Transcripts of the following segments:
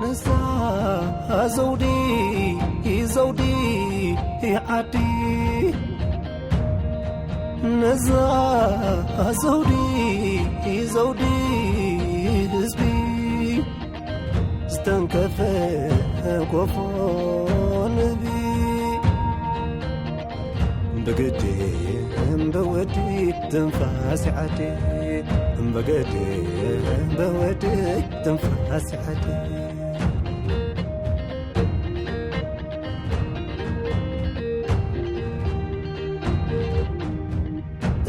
ነዛ ዘውዲ፣ ዘውዲ ዓዲ፣ ነዛ ዘውዲ፣ ዘውዲ ህዝቢ፣ ዝተንከፈ ጎፎ ንህቢ። ብግዲ እምበወዲ ትንፋስ ዓዲ፣ ብግዲ እምበወዲ ትንፋስ ዓዲ።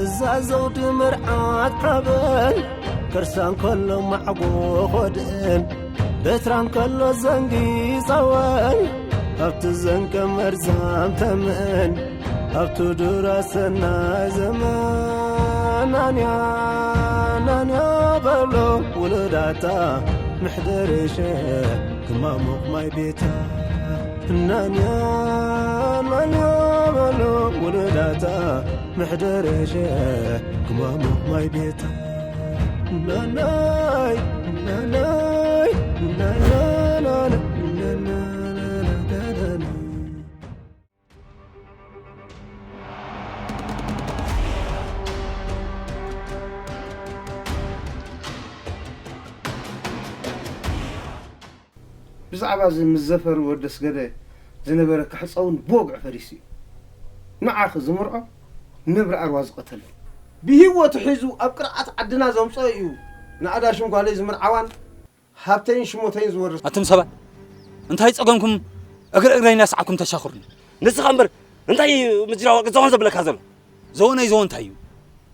እዛ ዘውዲ መርዓት ሓበን፣ ከርሳ እንከሎ ማዕጎ ኾድእን፣ በትራ እንከሎ ዘንጊ ጸወን፣ ኣብቲ ዘንቀ መርዛም ተመን፣ ኣብቲ ዱራ ሰናይ ዘመን። ናንያ፣ ናንያ በሎ ውሉዳታ፣ ምሕደር ሸ ክማሙቕ ማይ ቤታ። ናንያ፣ ናንያ በሎ ውሉዳታ፣ ምሕደር ሸ ክማሙቕ ማይ ቤታ። ናናይ፣ ናናይ፣ ናናናና፣ ናናናና። ብዛዕባ እዚ ምስ ዘፈር ወዲ ኣስገደ ዝነበረ ካሕጻውን ብወግዒ ፈሪሱ እዩ። ንዓኺ ዝምርዖ ነብሪ ኣርዋ ዝቐተለ። ብህይወቱ ሒዙ ኣብ ቅርዓት ዓድና ዘምጽኦ እዩ። ንኣዳ ሽም ጓለይ ዝምርዓዋን ሃብተይን ሽሞተይን ዝወርስ። ኣቱም ሰባት፣ እንታይ ጸገምኩም እግሪ እግረይ እናሰዓብኩም ተሻኽሩኒ? ንስኻ እምበር እንታይ ምጅራ ወርቂ ዘኾን ዘብለካ ዘሎ? ዘወነይ ዘወ እንታይ እዩ?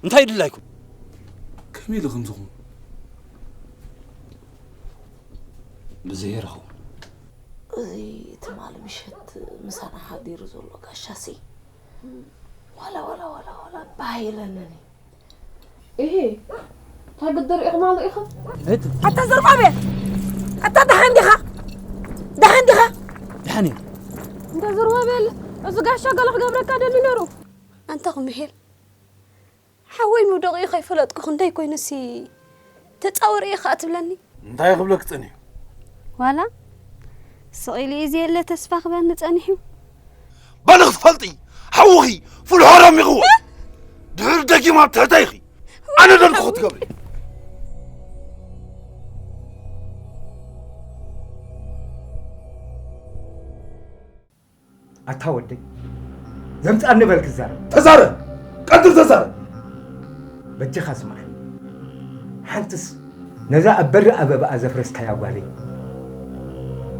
እንታይ ድላይኩም? ከመይ ኢሉ ከምዚ ኹን? ብዘየረኸቡ። እዚ ትማሊ ምሸት ምሳና ሓዲሩ ዘሎ ጋሻሲ ዋላ፣ ዋላ፣ ዋላ፣ ዋላ ባህ ኢለንን እዩ። እሄ፣ እንታይ ግዲ ርኢኹም ኣሎ ኢኹም? እት-፣ ኣታ ዘሩባቤል፣ ኣታ ደሓን ዲኻ? ደሓን ዲኻ? ደሓን እየ። እንተ ዘሩባቤል፣ እዚ ጋሻ ገለ ክገብረካ ደሊ ነሩ። ኣንታ ክምሄል፣ ሓወይ ምውደቒኡ ከይፈለጥኩ ክንደይ ኮይኑሲ ተጻወር እየ ኸኣ ትብለኒ? እንታይ ክብለክ ጸኒሑ? ዋላ ስቕ ኢሉ እዩ ዘየለ ተስፋ ክበኒ ጸኒሑ። በሊ ክትፈልጢ፣ ሓውኺ ፉል ሖሮም ይኽወል። ድሕሪ ደጊም ኣብ ትሕተይ ኢኺ። ኣነ ደልኩ ክትገብሪ። ኣታ ወደይ፣ ዘምጽኣኒ በል ክዛረብ። ተዛረብ! ቀድር ተዛረብ! በጃኻ ስምዓኒ። ሓንትስ ነዛ ኣብ በሪ ኣበባኣ ዘፍረስካያ ጓለይ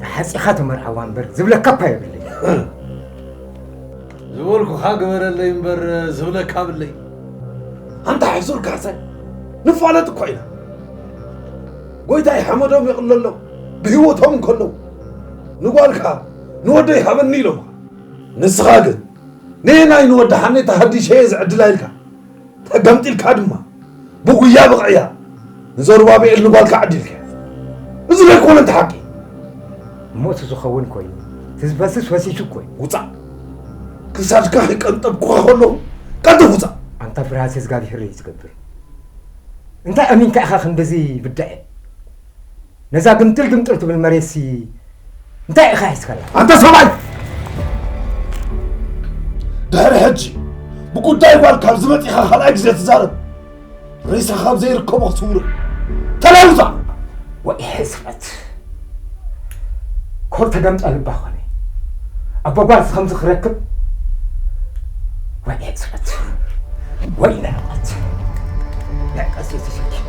ተሓጺኻ ተመርዓዋ እምበር ዝብለካ እኳ የብለይ። ዝበልኩኻ ግበረለይ እምበር ዝብለካ ብለይ። ኣንታ ሕሱር ካሕሳይ፣ ንፋለጥ እኮ ኢና። ጎይታይ ሓመዶም የቕለሎም ብህይወቶም እንከለዉ፣ ንጓልካ ንወደይ ሃበኒ ኢሎምኻ። ንስኻ ግን ነየናይ ንወዲ ሓኔ ተሃዲሸ እየ ዝዕድላ ኢልካ፣ ተገምጢልካ ድማ ብጉያ ብቕዕያ ንዘሩባብኤል ንጓልካ ዓዲልካ። እዚ ዶ ኣይኮነን እቲ ሓቂ? እሞ እቲ ዝኸውን ኮይኑ፣ እቲ ዝፈስስ ፈሲሱ እኮ እዩ። ውጻእ! ክሳድካ ከይቀንጠብኩኻ ከለኹ ቀልጥፍ ውጻእ! ኣንታ ፍርሃት እግዚኣብሄር እዩ ዝገብር። እንታይ ኣሚንካ ኢኻ ክንድዚ ብድዐ? ነዛ ግምጥል ግምጥል ትብል መሬትሲ እንታይ ኢኻ ሒዝካያ? ኣንታ ሰብኣይ! ድሕሪ ሕጂ ብጉዳይ ጓል ካብ ዝመጺኻ ካልኣይ ግዜ ትዛረብ። ሬሳ ካብ ዘይርከቦ ክትውርድ ተላይ ውጻእ! ወይ ሕስረት! ኮር ተገምጠ ልባ ኾነ። ኣቦ ጓልስ ከምዚ ክረክብ? ወይ ሕስረት! ወይ ንዕቀት! ንዕቀት እዩ ተሸኪሙ።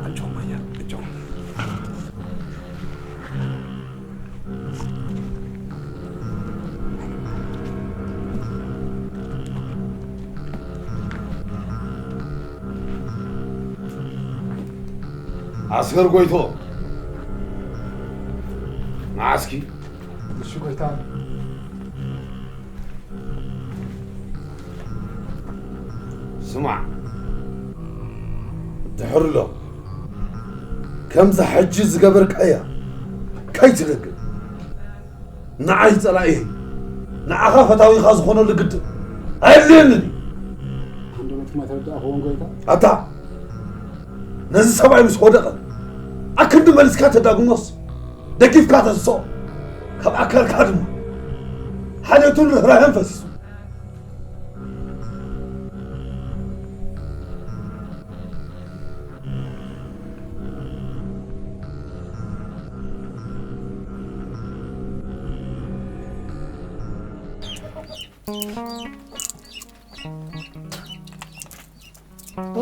ኣጆም ኣያ፣ ኣጆም። ኣስገር ጎይቶ፣ ንዓስኪ። እሺ ጎይታ። ስማዕ፣ ድሕርሎ ከምዛ ሕጂ ዝገበርካያ ከይትደግም። ንዓይ ጸላኢየይ፣ ንዓኻ ፈታዊኻ ዝኾነሉ ግድን ኣየድልየንን እዩ። ኣንደበትኩም ኣይተረዳእኽዎን ጎይታ። ኣታ፣ ነዚ ሰብኣይ ምስ ወደቐ ኣክንዲ መሊስካ ተዳግሞስ፣ ደጊፍካ ተንስኦ፣ ካብ ኣካልካ ድማ ሓልዮትን ርህራሄን ፈሲሱ።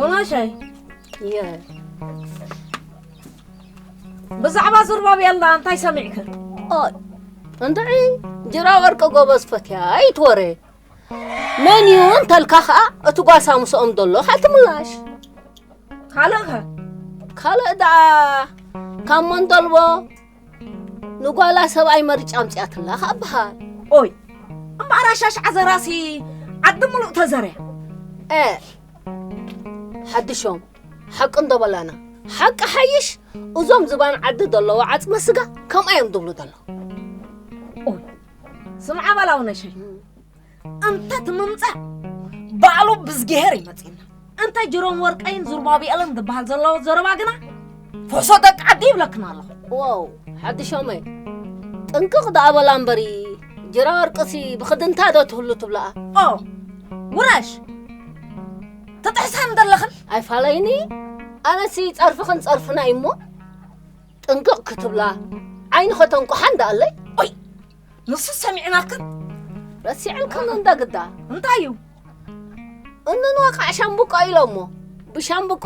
ወናሻይ፣ ብዛዕባ ዙርባቤል እንታይ ሰሚዕክ? እንታይ? ጅራ ወርቂ ጎበዝ ፈትያ ኣይትወረ። መን እዩ እንተልካ ኸኣ እቲ ጓሳ ምስኦም ዘሎ ካልቲ ምላሽ። ካልእ ኸ? ካልእ ደኣ ካብ መንደልቦ ንጓላ ሰብኣይ መሪጫ ኣምጺኣትላ ከኣ በሃል። ኦይ እምበኣር ኣሻሽዓ ዘራሲ ዓዲ ምሉእ ተዘርያ። ኤ ሓድሾም ሓቂ እንዶ በላና ሓቂ ሓይሽ እዞም ዝባን ዓዲ ዘለዎ ዓጽመ ስጋ ከምኣ እዮም ዝብሉ ዘለዉ። ኦይ ስምዓ በላው ነሸይ እንተ ትምምጻእ ባዕሉ ብዝግሄር ይመጽእና። እንተ ጅሮም ወርቀይን ዙርባብኤልን ዝበሃል ዘለዎ ዘረባ ግና ፈሶ ደቂ ዓዲ ይብለክን ኣለኹ። ዋው ሓድሾመይ ጥንቅቕ ደኣ በላ እምበሪ ጅራ ወርቅሲ ብኽድንታ ዶ ትህሉ ትብለኣ? ኦ ውረሽ ትጥሕሰን ዘለኽን ኣይፋለይኒ። ኣነሲ ጸርፍኽን ጸርፍና እዩሞ ጥንቅቕ ክትብላ ዓይኒ ከተንቁሓ እንዳኣለይ። ኦይ ንሱ ሰሚዕናክን ረሲዐልክን እንዳ ግዳ እንታይ እዩ? እንን ወቃዕ ሻምብቆ ኢሎሞ ብሻምብቁ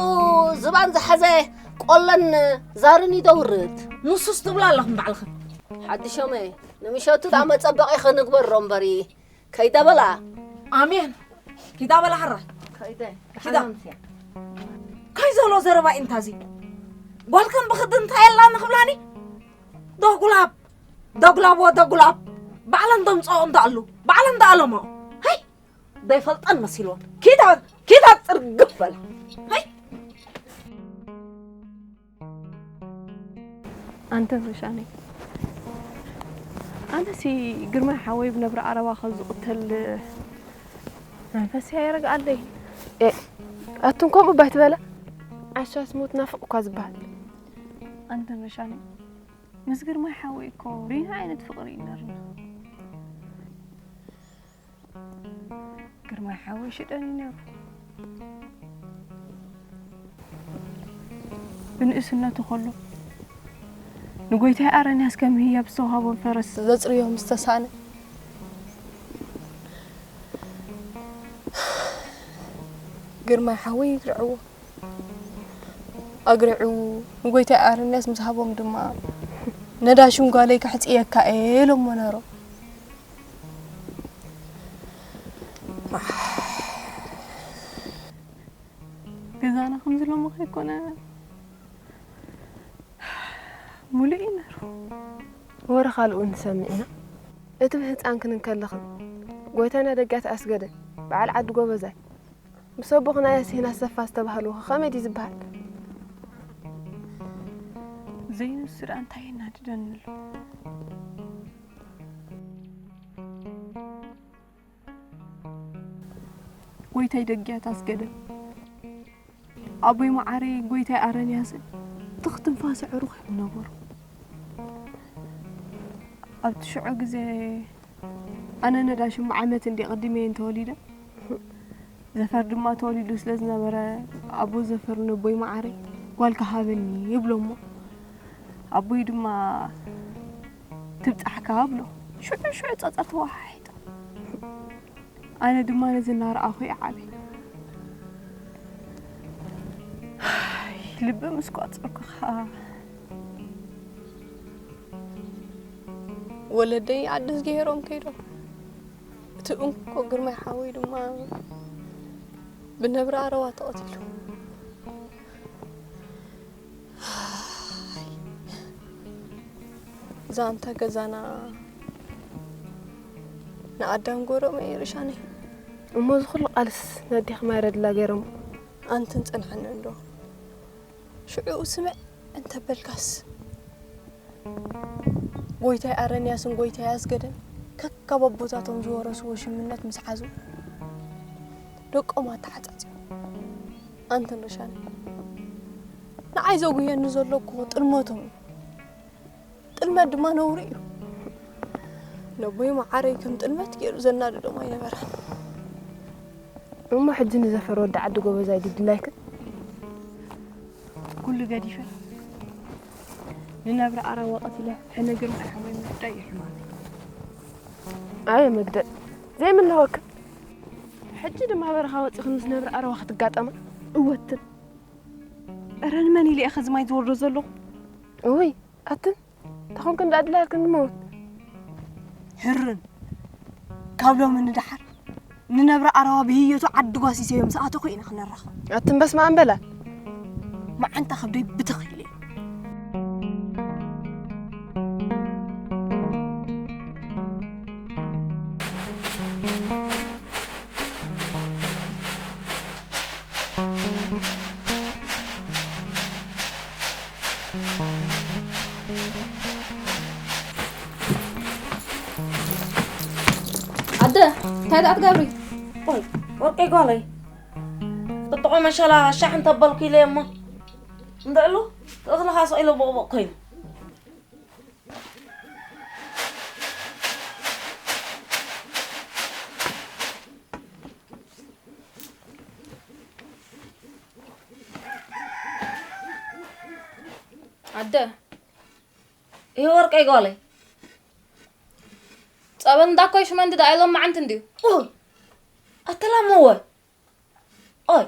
ዝባን ዝሓዘ ቆለን ዛርን ይደውርት። ንሱስ ትብላ ኣለኽን ባዕልኽን። ሓድሾመ ንምሸቱ ዳ መጸበቒ ክንግበሮ እምበሪ ከይዳ በላ። ኣሜን ኪዳ በላ ሓራ ኪዳ ከይ ዘሎ ዘረባ እዩ እንታዚ ጓልከን ብኽዲ እንታይ የላ ንኽብላኒ ዶጉላብ ዶጉላብ ወ ዶጉላብ ባዕለን ደምፅኦ እንዳኣሉ ባዕለን ዳኣለሞ ሀይ ዘይፈልጠን መሲልወን ኪዳ ኪዳ ፅርግፍ በላ ሀይ ኣንተ ርሻነይ ኣነሲ ግርማይ ሓወይ ብነብሪ ዓረባ ካብ ዝቕተል መንፈስ እያ የረግኣለይ። ኣቱም ከምኡ ባይትበላ ዓሻስ ሞት ናፍቕ እኳ ዝበሃል። ኣንተ ርሻነይ ምስ ግርማይ ሓወይ እኮ ሪና ዓይነት ፍቕሪ እዩ ነርና። ግርማይ ሓወይ ሽደን እዩ ነይሩ። ብንእስነቱ ከሎ ንጎይታይ ኣረንያስ ከም ህያብ ዝተዋህቦም ፈረስ ዘጽርዮ ምስ ተሳእነ ግርማይ ሓወይ ይግርዕዎ። ኣግሪዑ ንጎይታይ ኣረንያስ ምስ ሃቦም ድማ ነዳሽን ጓለይ ከሕጽየካ እየ ኢሎሞ ነይሮም። ገዛና ከምዚ ሎሚ ከይኮነ ሙሉእ እዩ ነይሩ። ወረ ካልኡ ንሰምዕ ኢና። እቲ ብህፃን ክንከለኽን ጎይታና ደጋት ኣስገደ በዓል ዓዲ ጎበዛይ ምስ ኣቦኽና ያሲን ኣሰፋ ዝተባህሉ ከ ከመይ ድዩ ዝበሃል? ዘይንሱ ደኣ እንታይ የናድደኒ ኣሎ? ጎይታይ ደግያት ኣስገደ ኣቦይ መዓረይ ጎይታይ ኣረንያስን ትኽ ትንፋሰ ዕሩኽ እዮም ነበሩ። ኣብቲ ሽዑ ግዜ ኣነ ነዳ ሽምዓ ዓመት እንዲ ቅድመየን ተወሊደ። ዘፈር ድማ ተወሊዱ ስለ ዝነበረ ኣቦ ዘፈር ነቦይ መዓረይ ጓልካ ሃበኒ ይብሎ እሞ ኣቦይ ድማ ትብጻሕካ ብሎ ሽዑ ሽዑ ጸጸር ተወሓሒጡ። ኣነ ድማ ነዚ እናረኣኹ እየ ዓብየ። ልቢ ምስ ቋጸርኩ ኸኣ ወለደይ ዓዲ ዝገሄሮም ከይዶም። እቲ እንኮ ግርማይ ሓወይ ድማ ብነብሪ ኣረዋ ተቐቲሉ። ዛንታ ገዛና ንኣዳም ጎረመ ይርሻኒ። እሞ እዚ ኩሉ ቃልስ ነዲኺ ማይ ረድላ ገይሮም። ኣንትን ጸንሐኒ እንዶ ሽዑ ስምዕ እንተበልካስ ጎይታይ ኣረንያስን ጎይታይ ኣስገደን ከካብ ኣቦታቶም ዝወረስዎ ሽምነት ምስ ሓዙ ደቆም ኣተሓጻጽዮም። ኣንትን ርሻኒ ንዓይ ዘጉየኒ ዘሎ እኮ ጥልመቶም እዩ። ጥልመት ድማ ነውሪ እዩ። ነቦይ መዓረይ ከም ጥልመት ገይሩ ዘናድዶም ኣይነበረን። እሞ ሕጂ ንዘፈር ወዲ ዓዲ ጎበዝ ኣይድድላይክን? ኩሉ ገዲፈ ንነብረ ኣራዋ ቀቲለ ሕነ ግርማ ሓወይ ምፍዳይ እዩ ሕማመይ። ኣየ መግደል ዘይምነወክን። ሕጂ ድማ በረኻ ወፂኽን ምስ ነብረ ኣራዋ ክትጋጠማ እወትን። እረ ንመን ኢለ እየ ኸዚ ማይ ዝወርዶ ዘለኹ? እውይ ኣትን ተኾንክን ደኣ ድላልክን ንመውት። ሕርን ካብ ሎሚ ንደሓር ንነብረ ኣራዋ ብህየቱ ዓዲ ጓሲሰዮ ምስ ኣተኹ ኢና ክነራኸብ። ኣትን በስመ ኣብ በላ። መዓንጣ ከብደይ ብትኽ ኢለ። ኣደ፣ እንታይ ደኣ ትገብሪ? ኦይ፣ ወርቀይ ጓለይ። ጥጥቖ መሸላ ሻሕ እንተበልኩ ኢለ እሞ። እንድዕሉ፣ እኽልኻ ስቕ ኢሉ ቦቕቦቕ ኮይኑ። ኣደ። ይሄ ወርቀይ ጓለይ። ጸበል እንዳኮይ ሽመንዲ ደኣ ኢሎም መዓንቲ እንድዩ። ኡ፣ ኣተላመወ። ኦይ፣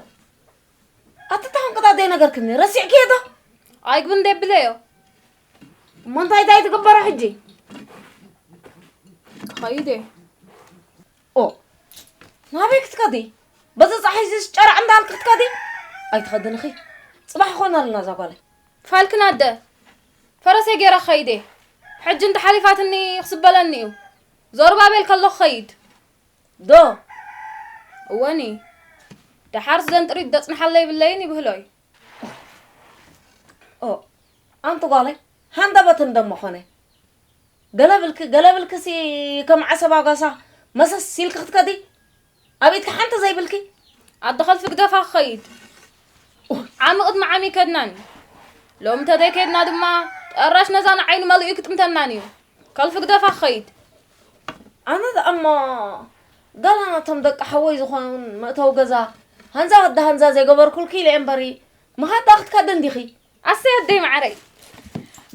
ኣቲ ታሁን ቅጣ ዘይነገርክኒ፣ ረሲዕክዮ ዶ? ኣይግብን ደብለዮ። እሞ እንታይ እንታይ ትግበሮ ሕጂ? ክኸይድ እየ። ኦ፣ ናበይ ክትከዲ? በዚ ጸሓይ እዚ ጨራዕ እንዳልክ ክትከዲ? ኣይትኸድን ኢኺ። ጽባሕ ይኾነልና እዛ ጓለይ። ፋልክን ኣደ፣ ፈረሰይ ገይረ ክኸይድ እየ። ሕጂ እንተሓሊፋትኒ ክስበለኒ እዩ። ዞርባቤል ከሎ ክኸይድ። ዶ? እወኒ፣ ደሓርስ ዘንጥሪት ደጽንሓለይ ይብለይን ይብህሎይ። ኦ፣ ኣንቲ ጓለይ፣ ሃንደበት እንደሞ ኾነ። ገለ ብልኪ፣ ገለ ብልኪ ሲ ከም ዓሰብ ኣጓሳ መሰስ ኢልኪ ክትከዲ? ኣብ ኢድኪ ሓንቲ ዘይብልኪ? ኣደ ኸልፊ ግደፋ ክኸይድ። ዓሚ ቅድሚ ዓሚ ከድናን። ሎሚ እንተደይ ከድና ድማ፣ ጠራሽ ነዛ ንዓይኑ መሊኡ ክጥምተናን እዩ። ከልፊ ግደፋ ክኸይድ። ኣነ ደኣ እሞ፣ ገላ ናቶም ደቂ ሓወይ ዝኾኑን መእተዊ ገዛ፣ ሃንዛ ወዲ ሃንዛ ዘይገበርኩልኪ ኢለ እምበሪ፣ ምኻዳ ክትከዲ እንዲኺ? ኣሰይ ኣደይ መዓረይ።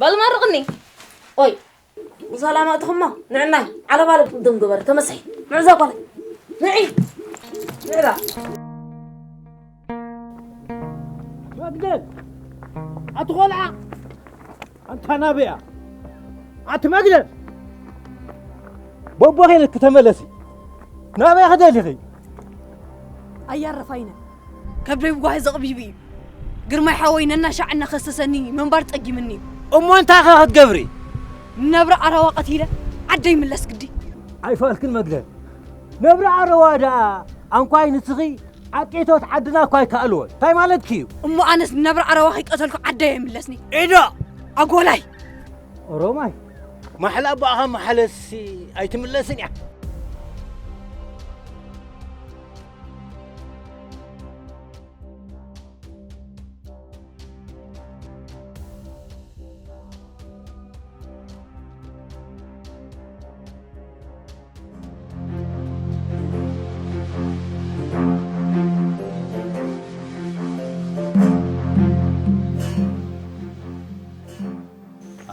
በል መርቕኒ። ኦይ፣ ብሰላም ኣእትኹሞ፣ ንዕናይ፣ ዓለባ ልብኩም ደም ግበር፣ ተመሰይ። ንዕዛ ጓለይ። ንዒ። ንዕዛ። መግደል። ኣቲ ቆልዓ። ኣንታ ናበያ? ኣቲ መግደል። ቦቦ ኸይልክ ተመለሲ። ናበይ ክደሊኺ? ኣያረፋይነ። ከብደይ ብጓሂ ዘቕቢቡ እዩ። ግርማይ ሓወይ ነናሻዕ እናኸሰሰኒ ምንባር ጸጊምኒ እዩ። እሞ እንታይ ኸ ክትገብሪ? ንነብረ ኣራዋ ቀቲለ ዓደይ ምለስ ግዲ። ኣይፋልክን መግደል። ነብረ ኣረዋ ደኣ ኣንኳይ ንስኺ ዓቂቶት ዓድና እኳ ኣይከኣልዎን። እንታይ ማለትኪ እዩ? እሞ ኣነስ ንነብረ ኣረዋ ከይቀተልኩ ዓደይ ኣይምለስኒ። ኢዶ! ኣጎላይ! ኦሮማይ! ማሕላ ኣቦኣኻ መሓለሲ ኣይትምለስን እያ።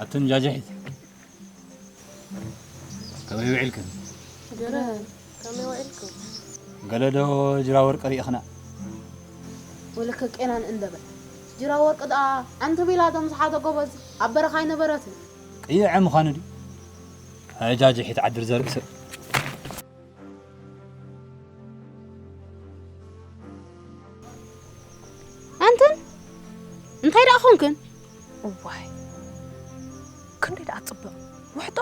ኣትን ጃጅሒት ከመይ ውዒልክን? ገለ ከመይ ውዒልኩም? ገለ ዶ ጅራ ወርቂ ርኢኽና? ወለከ ቄናን እንደበል። ጅራ ወርቂ ደኣ ኣንተ ቢላ ዶ ምስ ሓደ ጎበዝ ኣብ በረኻ ኣይነበረትን? ቅይዐ ምዃኑ ድዩ? ኣጃጅሒት ዓድር ዘርኢ ሰብ። ኣንተን እንታይ ደኣ ኾንክን? እዋይ፣ ክንደይ ደኣ ጽብቕ ውሕጦ።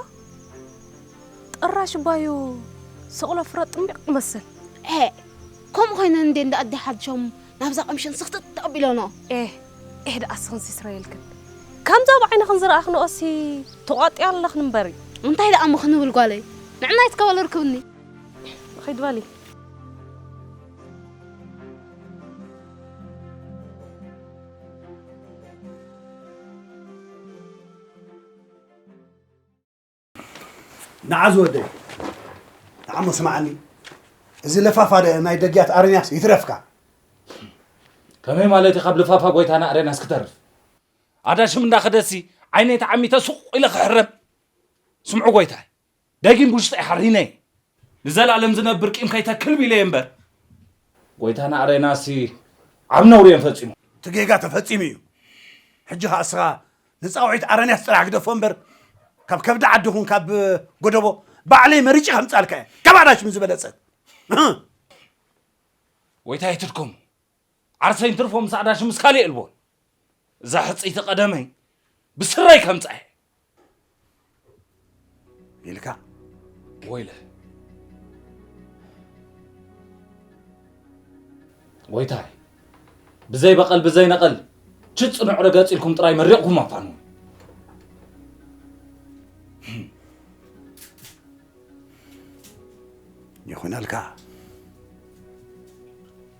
ጥራሽ ባዩ ስቕሎ ፍረ ጥምቢቕ ይመስል። ኤ፣ ከምኡ ኮይነን እንዴ እንዳ ኣዲ ሓድሾም ናብዛ ቀምሸን ስኽትት ኣቢሎኖ። ኤ፣ ኤ ደኣ ስኽን ሲስረየልክን። ከምዛ ብዓይንኽን ዝረኣኽንኦሲ ተቋጢያ ኣለኽን እምበሪ። እንታይ ደኣ እሞ ክንብል ጓለይ? ንዕና ይትከበሉ ርክብኒ። ኺድ በሊ። ንዓ ዝወደይ፣ ንዓ እሞ ስምዓኒ፣ እዚ ለፋፋ ደ-፣ ናይ ደግያት ኣረንያስ ይትረፍካ። ከመይ ማለት እዩ ካብ ልፋፋ ጎይታና ኣረንያስ ክተርፍ? ኣዳሽም እንዳኸደሲ ዓይነይ ተዓሚተ ሱቕ ኢለ ክሕረም። ስምዑ ጎይታይ፣ ደጊም ብውሽጠይ ሓሪነ። ንዘላለም ዝነብር ቂም ከይተክል ቢለ እየ እምበር። ጎይታና ኣረንያስ ዓብ ነውሪ እዮም ፈጺሞም። እቲ ጌጋ ተፈጺሙ እዩ። ሕጂ ኸኣ እስኻ ንጻውዒት ኣረንያስ ጥራሕ ግደፎ እምበር፣ ካብ ከብዲ ዓዲ ኹን ካብ ጎደቦ ባዕለይ መሪጨ ከምጻልካ እየ። ካብ ኣዳሽም ዝበለጸት። ጎይታይ ኣይትድከሙ። ዓርሰይ እንትርፎ ምስ ኣዳሽም ምስ ካልእ የልቦን። እዛ ሕጽይቲ ቀደመይ ብስረይ ከምጻ እየ። ኢልካ። ወይለ። ጎይታይ፣ ብዘይ በቐል ብዘይ ነቐል ችጽ ንዑ ረገጽ ኢልኩም ጥራይ መሪቕኩም ኣፋኑ። ይኹነልካ።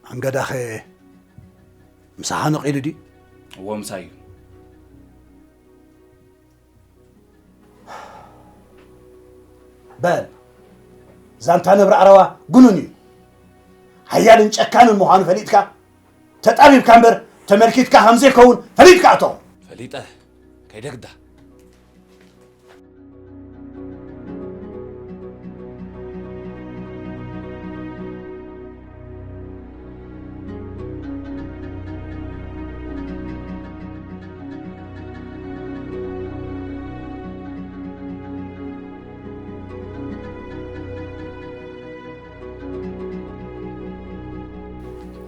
ኣንገዳኸ ምሳኻ ነቒሉ ድዩ? እዎ፣ ምሳይ እዩ። በል፣ ዛንታ ነብሪ ዓረባ ግኑን እዩ። ሓያልን ጨካንን ምዃኑ ፈሊጥካ፣ ተጣቢብካ እምበር ተመልኪትካ ከም ዘይከውን ፈሊጥካ እቶ። ፈሊጠ፣ ከይደግዳ።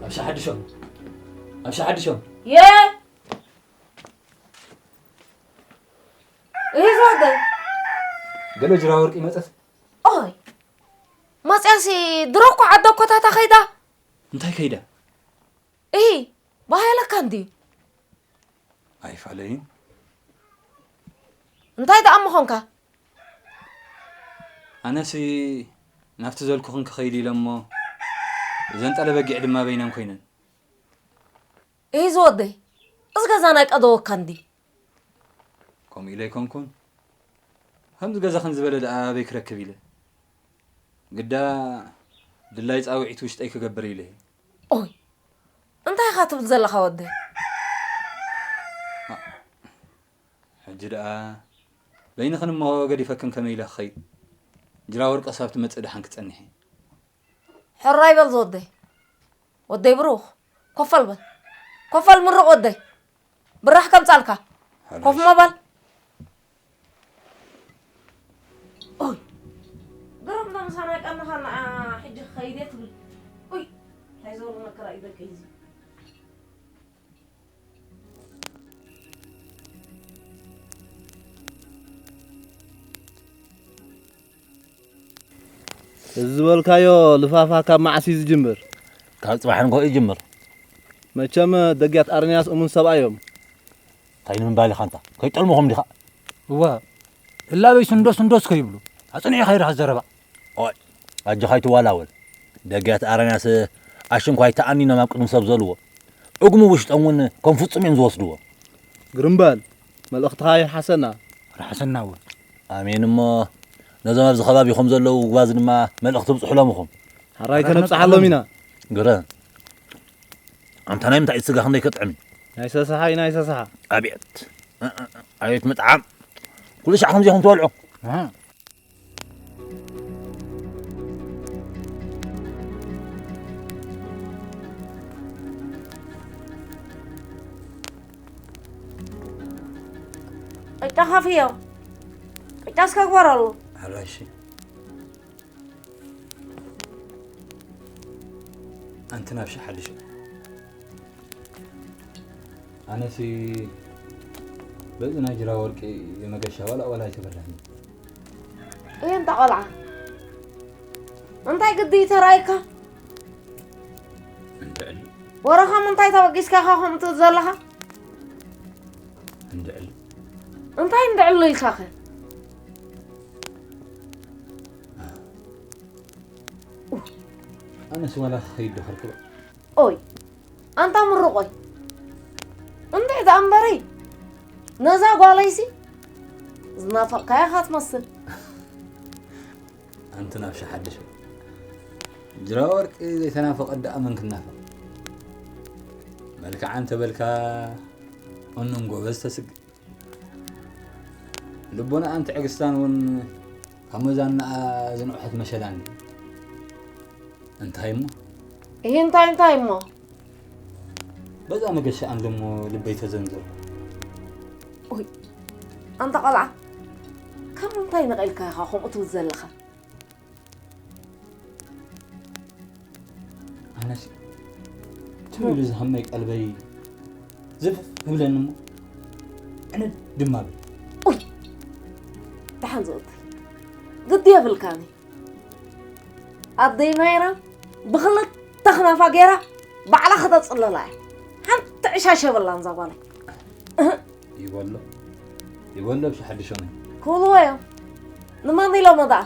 ኣብ ሻሓድሾም፣ ኣብ ሻሓድሾም። የ እሂ ዝወደይ። ገለ ጅራ ወርቂ መጸት። ኦይ፣ መጽያሲ ድሮ እኮ ዓዲ ኣኮታታ ከይዳ። እንታይ ከይዳ? እሂ፣ ባሃለካ እንድዩ። ኣይፋለይን። እንታይ ደኣ እሞ ኾንካ? ኣነሲ ናብቲ ዘልኩኽን ክኸይድ ኢለ እሞ፣ እዘን ጠለ በጊዕ ድማ በይነን ኮይነን። እሂ ዝወደይ፣ እዚ ገዛ ናይ ቀደወካ እንዲ። ከምኡ ኢለ ኣይኮንኩን። ከምዚ ገዛኽን ዝበለ ደኣ ኣበይ ክረክብ ኢለ። ግዳ ድላይ ጻውዒት ውሽጠይ ክገብር ኢለ። ኦይ፣ እንታይ ኢኻ ትብል ዘለኻ ወደይ? ሕጂ ደኣ በይንኽን እሞ ገዲፈክን ከመይ ኢለ ክኸይድ? ጅራ ወርቂ ክሳብ ትመጽእ ደሓን ክጸንሕ እየ። ሕራይ በል ዝወደይ። ወደይ ብሩኽ፣ ኮፍ በል በል። ኮፍ በል ምሩቕ ወደይ። ብራሕ ከምጻልካ። ሓራይ። ኮፍ እሞ በል። ኦይ፣ ግርም ዶ ምሳና ቀንኻ ንዓ ሕጂ ክኸይድ እየ ትብል? ኡይ፣ እንታይ ዝበሉ መከራ እዩ ደቂ እዚ። እዚ ዝበልካዮ ልፋፋ ካብ መዓስ እዩ ዝጅምር? ካብ ጽባሕ ንግሆ ይጅምር። መቸም ደግያት ኣርንያስ እሙን ሰብኣይ እዮም። እንታይ ንምባል ኢኻ ኣንታ? ከይጠልምኹም ዲኻ? እዋ፣ ህላበይ ስንዶ ስንዶስ ከይብሉ፣ ኣጽኒዑ ከይረኸ ዘረባ። ኦይ፣ ኣጆኻ ኣይትዋላወል። ደግያት ኣርንያስ ኣሽንኳይ ተኣኒኖም ኣብ ቅድሚ ሰብ ዘልዎ። እጉም ውሽጦም እውን ከም ፍጹም እዮም ዝወስድዎ። ግርም በል፣ መልእኽትኻ ይርሓሰና። ርሓሰና እውን። ኣሜን እሞ፣ ነዞም ኣብዚ ከባቢኹም ዘለዉ ጉባዝ ድማ መልእኽቲ ብጽሑሎም ኢኹም። ሓራይ ከነብጽሓሎም ኢና። ግረ። ኣንታ ናይ ምንታይ ስጋ ክንደይ ከጥዕም እዩ? ናይ ሰሰሓ እዩ፣ ናይ ሰሰሓ። ኣቤት። እ፣ እ፣ እ፣ ኣቤት ምጥዓም። ኩሉ ሻዕ ከምዚ ኢኹም ትበልዑ። ኣሃ። ቅጫ ካፍዮ። ቅጫ እስከ ግበረሉ። ሓራይ እሺ። ኣንቲ ናብ ሻሓ ሓድሽ። ኣነሲ በዚ ናይ ጅራ ወርቂ የመገሻ ዋላ ዋላ ኣይተበላኒ። እየ እንተ ቆልዓ እንታይ ግዲ ተራይካ? እንድዕል። ወረኻ ምንታይ ተበጊስካ ኢኻ ከምኡ ትብል ዘለኻ? እንድዕል። እንታይ እንድዕል ኢልካኸ? ኣነስ ዋላ ክኸይድ ዶ ከርክቦ? ኦይ፣ ኣንታ ምሩቖይ። እንድዒ ደኣ እምበረይ። ነዛ ጓለይሲ ዝናፈቕካያ ኢኻ ትመስል። እንትን ኣብ ሸሓድሽ ጅራ ወርቂ ዘይተናፈቐት ደኣ መን ክናፈቕ? መልክዓ እንተበልካ እኑን ጎበዝ ተስግእ። ልቦናኣን ትዕግስታን እውን ካብ መዛናኣ ዝንውሐት መሸላን። እንታይ እሞ? ይህ እንታይ እንታይ እሞ? በዛ መገሻኣን ደሞ ልበይ ተዘንዘሩ። ኡይ፣ ኣንታ ቐልዓ፣ ካብ ምንታይ ነቒልካ ኢኻ ከምኡ ትብል ዘለኻ? ኣነስ ትም ኢሉ ዝሃመይ ቀልበይ ዝፍፍ ይብለኒ እሞ ዕንድ ድማ ብል። ኡይ፣ ደሓን ዝእቲ ግዲ የብልካኒ። ኣደይ ማይራ ብኽልተ ክናፋ ገይራ ባዕላ ከተጽልላ እያ። ሓንቲ ዕሻሽ የብላን እዛ ጓለይ። እህ፣ ይበሎ፣ ይበሎ ብሻ ሓድሾመይ። ክብልዎ እዮም። ንመን ኢሎሞ ደኣ?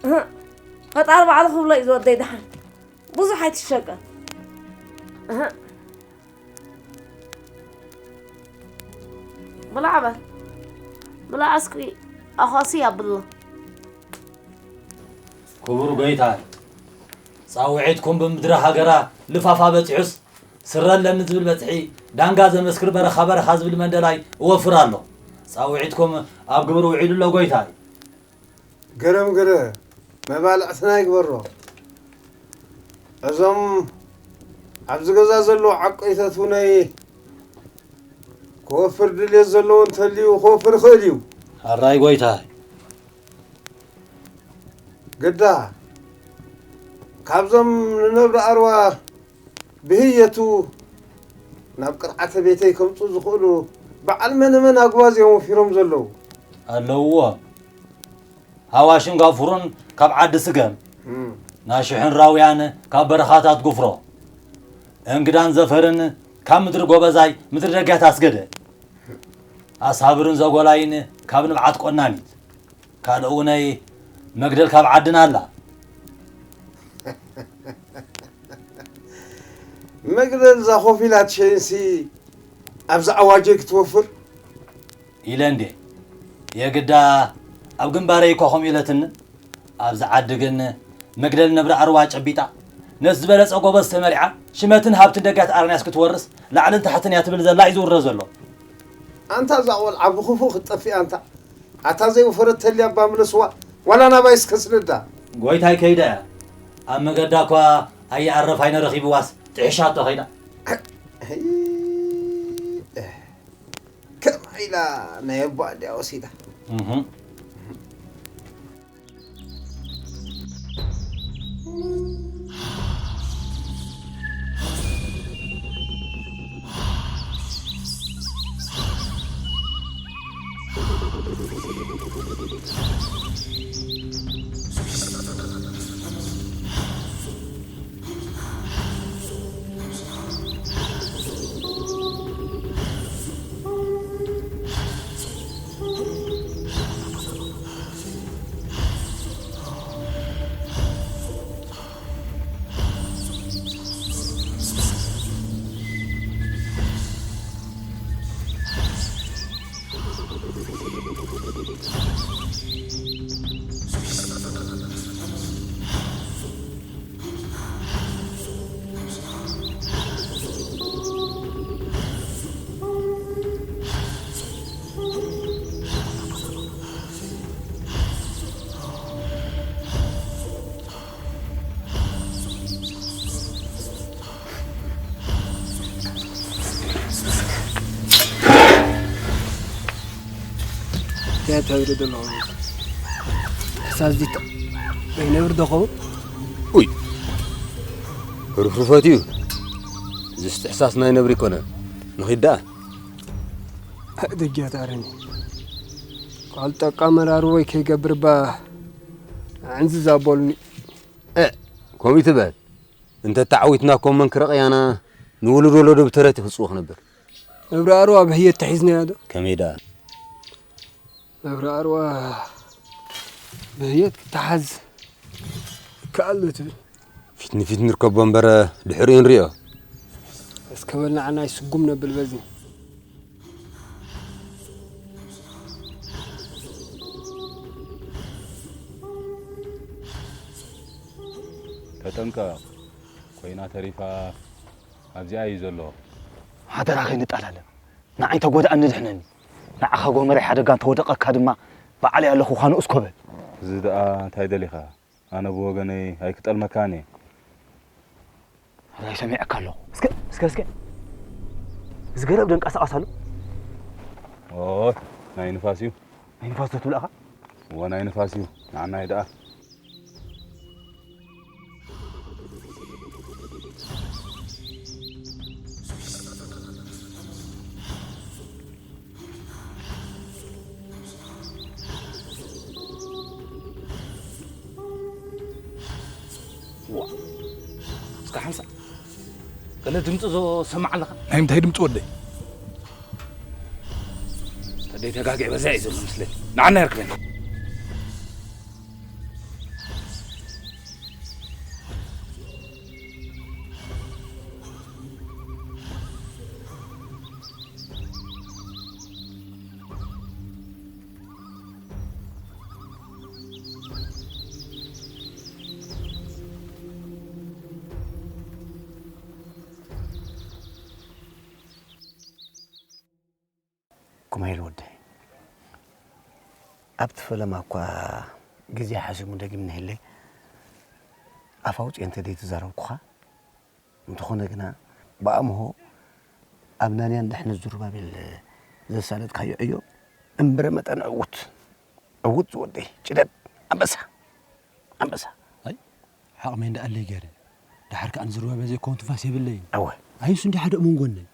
እህ፣ ፈጣሪ ባዕሉ ክብሎ እዩ ዝወደይ ደሓን። ብዙሕ ኣይትሸቀል። እህ። ብላዕ በል። ብላዕ እስኪ ኣኾሲ ኣብሎ። ክቡር ጎይታይ፣ ጻውዒትኩም ብምድሪ ሃገራ ልፋፋ በጺሑስ፣ ስረ ኣለኒ ዝብል በጽሒ፣ ዳንጋ ዘመስክር በረኻ በረኻ ዝብል መንደላይ እወፍር ኣሎ። ጻውዒትኩም ኣብ ግብሪ ውዒሉ ኣሎ ጎይታይ። ገረም ገረ መባልዕትና ይግበሮ። እዞም ኣብዚ ገዛ ዘለዉ ዓቆይተት እውነይ ክወፍር ድልየት ዘለዎ እንተልዩ ክወፍር ይኽእል እዩ። ኣራይ ጎይታይ። ግዳ ካብዞም ንነብሪ ኣርዋ ብህየቱ ናብ ቅርዓተ ቤተይ ከምፁ ዝኽእሉ በዓል መነመን ኣግባዝ እዮም ወፊሮም ዘለዉ። ኣለውዎ። ሃዋሽን ጋፉርን ካብ ዓዲ ስገም፣ እም። ናሽሕን ራውያን ካብ በረኻታት ጉፍሮ፣ እንግዳን ዘፈርን ካብ ምድሪ ጎበዛይ ምድሪ ደጋት ኣስገደ። ኣሳብርን ዘጎላይን ካብ ንብዓት ቆናኒት፣ ካልእ እውነይ መግደል ካብ ዓድና ኣላ። መግደል እዛ ኮፍ ኢላ ትሸይንሲ ኣብዛ ኣዋጀይ ክትወፍር? ኢለ እንዴ የግዳ ኣብ ግንባረይ እኳ ከምኡ ኢለትኒ። ኣብዚ ዓዲ ግን መግደል ነብሪ ኣርዋ ጨቢጣ ነቲ ዝበለጸ ጎበዝ ተመሪዓ ሽመትን ሃብትን ደጋት ኣርንያስ ክትወርስ ላዕልን ታሕትን እያ ትብል ዘላ እዩ ዝውረ ዘሎ። ኣንታ እዛ ቆልዓ ብኽፉእ ክትጠፍእ ኣንታ። ኣታ ዘይወፈረት ተልያ እባ ምለስዋ ዋላ ናባይ እስከ ስደዳ። ጎይታይ ከይዳ እያ። ኣብ መገዳ እኳ ኣየኣረፋይነ ረኺብዋስ ጥሒሻቶ ከይዳ። ከምኣ ኢላ ናይ ኣቦ ኣዲኣ ወሲዳ። እህ። እንታይ ትብሪ ዘለኹም? ሕሳስ ዲታ? ናይ ነብሪ ዶ ኸውን? ኡይ! ርፍርፈት እዩ። ዝስቲ ሕሳስ ናይ ነብሪ ይኮነ። ንኺድ ደኣ። ደጊያት ኣረኒ። ቃል ጠቃ መራርወይ ከይገብር እባ ዕንዝዝ ኣቦልኒ። እ፣ ከምኡ ትበል። እንተ ተዓዊትና እኮ መን ክረቕያና ንውሉድ ወለዶ ብተረት ክጽኡ ክነብር። ነብሪ ኣርዋ ብህየት ተሒዝናዮ ዶ? ከመይ ደኣ? ነብሪ ኣርዋ ብህየት ክተሓዝ ይከኣል ዶ ትብል? ፊት ንፊት ንርከቦ እምበር ድሕሪኡ ንሪኦ። እስከ በል ንዓና ይስጉም ነብል በዚ። ተጠንቀቕ። ኮይና ተሪፋ ኣብዚኣ እዩ ዘሎ። ሓደራ ከይንጠላለ። ንዓይ ተጎድኣኒ ድሕነኒ። ንዓኻ ጎመራይ ሓደጋ እንተወደቐካ ድማ በዓለይ ኣለኹ፣ ኳ ንኡስ ኮበል። እዚ ደኣ እንታይ ደሊኻ? ኣነ ብወገነይ ኣይክጠልመካን እየ። ሕራይ ሰሚዐካ ኣለኹ። እስከ፣ እስከ፣ እስከ። እዚ ገረብ ደንቀሳቐስ ኣሎ። ኦይ፣ ናይ ንፋስ እዩ። ናይ ንፋስ ዶ ትብላኻ? እወ፣ ናይ ንፋስ እዩ። ንዓናይ ደኣ። ዋ፣ እስከ ሓንሳእ ገለ ድምፂ ዞ ሰማዕ ኣለኻ? ናይ ምንታይ ድምፂ ወደይ? ተደይ ተጋግዕ በዚያ እዩ ዘሎ ምስለይ። ንዓና የርክበና። ኩማይል ወደይ፣ ኣብቲ ፈለማ እኳ ግዜ ሓሲሙ ደጊም ንህለይ፣ ኣፍ ኣውፅኤ እንተ ዘይተዛረብኩኻ፣ እንተኾነ ግና ብኣምሆ ኣብ ናንያን ድሕነት ዙርባቤል ዘሳለጥካዮ ዕዮ እምብረ መጠን ዕዉት፣ ዕዉት ዝወደይ፣ ጭደድ፣ ኣንበሳ፣ ኣንበሳ። ኣይ፣ ዓቕመይ እንዳኣለይ ገይረ። ደሓር ከኣ ንዝርባቤል ዘይከውን ትንፋስ የብለይን። እወ። ኣይንሱ እንዲ ሓደ እሙን ጎነይ።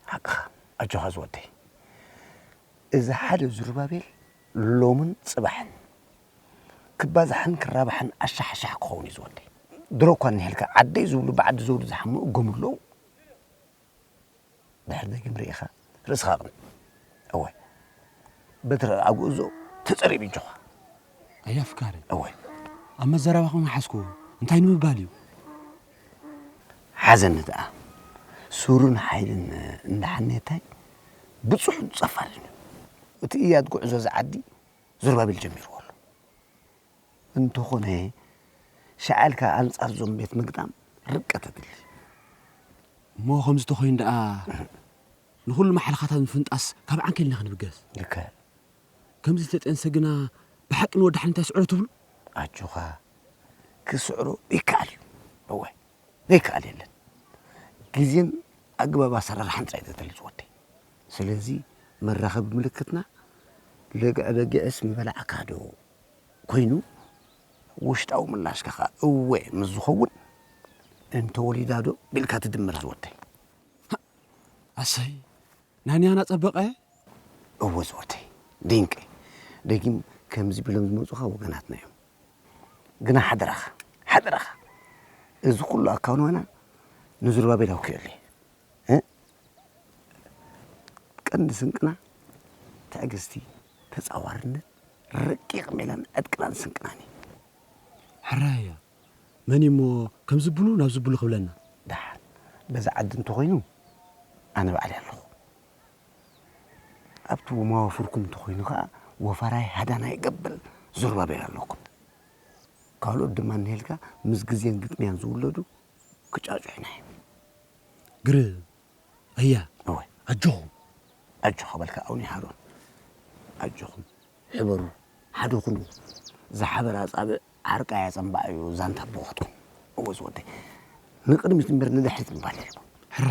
ሓቅኻ፣ ኣጆኻ ዝወደይ። እዚ ሓደ ዙርባቤል ሎምን ጽባሕን ክባዛሕን ክራባሕን ኣሻሓሻሕ ክኸውን እዩ ዝወደይ። ድሮ እኳ እኒሀልካ ዓደይ ዝብሉ ብዓዲ ዘውዲ ዝሓምኡ እጎም ኣለዉ። ድሕር ደጊም ርኢኻ ርእስኻ ኣቕንዕ። እወ፣ በትሪ ኣጉእዞ ተጸሪብ እጆኻ። ኣያ ፍቃረ፣ እወ። ኣብ መዘረባኹም ሓዝኩዎ። እንታይ ንምባል እዩ? ሓዘኒ ደኣ፣ ሱርን ሓይልን እንዳ ሓኔታይ ብጹሕን ጸፋርን እዩ። እቲ እያድ ጉዕዞ እዚ ዓዲ ዙርባቤል ጀሚርዎ ኣሎ። እንተኾነ፣ ሸዓ ኢልካ ኣንጻር እዞም ቤት ምግጣም ርቀት ኣድሊ። እሞ ከምዚ ተኾይኑ ደኣ፣ ንኹሉ ማሕለኻታት ምፍንጣስ ካብ ዓንኬልና ክንብገስ። ልክዕ። ከምዚ ዝተጠንሰ ግና ብሓቂ ንወዲ ሓይሊ እንታይ ስዕሮ ትብሉ? ኣጆኻ፣ ክስዕሮ ይከኣል እዩ። እወ፣ ዘይከኣል የለን። ግዜን ኣገባብ ኣሰራርሓን ጥራይ እዩ ዘድሊ ዝወደይ። ስለዚ መራኸቢ ምልክትና ለግዐ በጊዕስ ምበላዕካ ዶ ኮይኑ፣ ውሽጣዊ ምላሽካ ኸኣ እወ ምስ ዝኸውን፣ እንተወሊዳ ዶ ቢልካ ትድምር ዝወደይ። ኣሰይ፣ ናንያና ጸበቐ? እወ ዝወደይ፣ ድንቂ። ደጊም ከምዚ ቢሎም ዝመጹኻ ወገናትና እዮም። ግና ሓደራኻ፣ ሓደራኻ፣ እዚ ኩሉ ኣካውንዋና ንዙርባቤል ኣውኪየሉ እየ። እ? ቀንዲ ስንቅና ትዕግስቲ፣ ተጻዋርነት፣ ረቂቕ ሜላን ዕጥቅናን ስንቅናን እዩ። ሕራያ፣ መን እሞ ከም ዝብሉ ናብ ዝብሉ ክብለና? ደሓን፣ በዛ ዓዲ እንተኾይኑ ኣነ ባዕለይ ኣለኹ። ኣብቲ መዋፍርኩም እንተኾይኑ ኸኣ ወፈራይ ሃዳናይ ገበል ዙርባቤል ኣለኩም። ካልኦት ድማ እንሄልካ ምስ ግዜን ግጥምያን ዝውለዱ ክጫጩሑና እዮም። ግርም። ኣያ፣ እወ። ኣጆኹም። ኣጆኻ በልካ ኣውኒ ሃሮን። ኣጆኹም። ሕበሩ። ሓደ ኩኑ። ዝሓበረ ኣጻብዕ ዓርቃ ያጸንባዕ እዩ ዛንታ ኣቦኻትኩም። እወ ዝወደይ። ንቕድሚት እምበር ንድሕሪት ምባል የልቦ። ሕራ።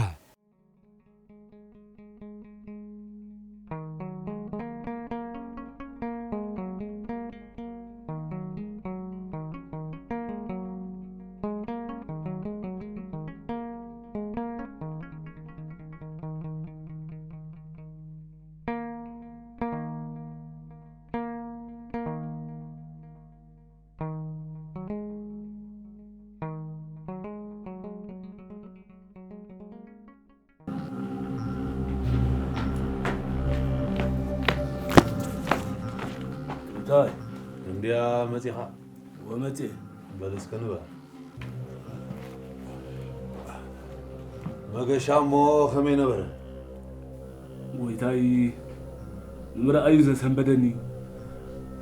እንታይ? እንድያ መጺኻ? እወ መጺኤ። በል እስከ ንበር። መገሻ እሞ ከመይ ነበረ? ጎይታይ፣ ንምርኣዩ ዘሰንበደኒ፣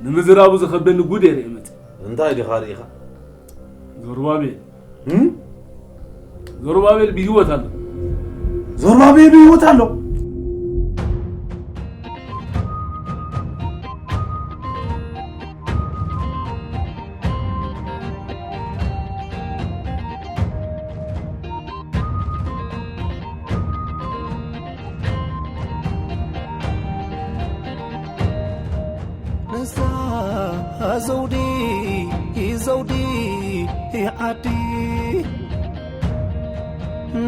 ንምዝራቡ ዝኸብደኒ ጉድ እየ ርእየ መጺኤ። እንታይ ዲኻ ርኢኻ? ዞሩባቤል። እም? ዞሩባቤል ብህይወት ኣሎ። ዞሩባቤል ብህይወት ኣሎ። ነዛ ዘውዲ፣ ዘውዲ ዓዲ፣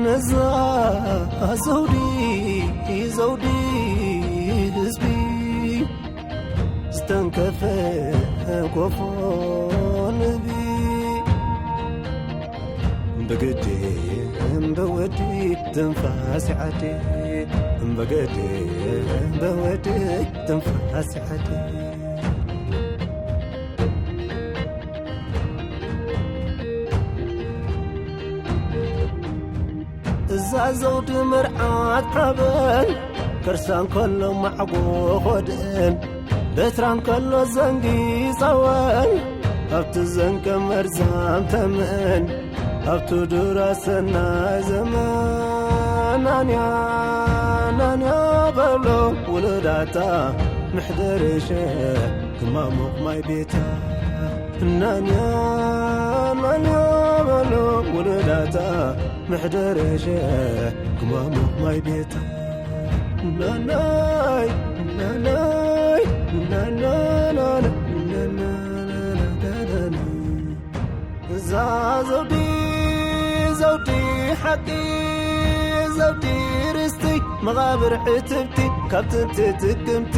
ነዛ ዘውዲ፣ ዘውዲ ህዝቢ፣ ዝተንከፈ ኮፎ ንቢ። ብግዲ እምበወዲ ትንፋስ ዓዲ፣ እምበገዲ እምበወዲ ትንፋስ ዓዲ። እዛ ዘውዲ መርዓት ሓበን፣ ከርሳ እንከሎ ማዕጎ ኾድእን፣ በትራ እንከሎ ዘንጊ ጸወን፣ ኣብቲ ዘንቀ መርዛም ተመን፣ ኣብቲ ዱራ ሰናይ ዘመን። ናንያ፣ ናንያ በሎ ውሉዳታ፣ ምሕደርሸ ክማሙቕ ማይ ቤታ። ናንያ፣ ናንያ በሎ ውሉዳታ፣ ምሕደርሸ ክማሙቕ ማይ ቤታ። ናናይ፣ ናናይ፣ ናናናና፣ ናናናና። እዛ ዘውዲ፣ ዘውዲ ሓቂ፣ ዘውዲ ርስቲ፣ መቓብር ዕትብቲ፣ ካብ ጥንቲ ጥቅምቲ።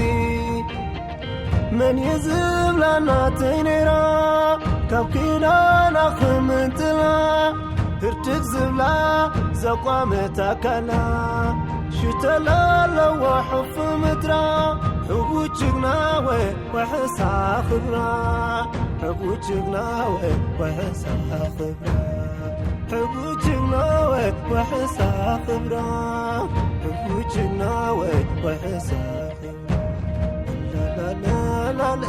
መን እዩ ዝብላ ናተይ ነይራ፣ ካብ ኪዳና ክምንጥላ፣ ህርድግ ዝብላ ዘቋመት ኣካላ፣ ሽተላ ኣለዋ ሕፉ ምድራ፣ ሕቡት ጅግና ወይ ዋሕሳ ክብራ፣ ሕቡት ጅግና ወይ ዋሕሳ ክብራ፣ ሕቡት ጅግና ወይ ዋሕሳ ክብራ፣ ሕቡት ጅግና ወይ ዋሕሳ ክብራ። ላላላላላ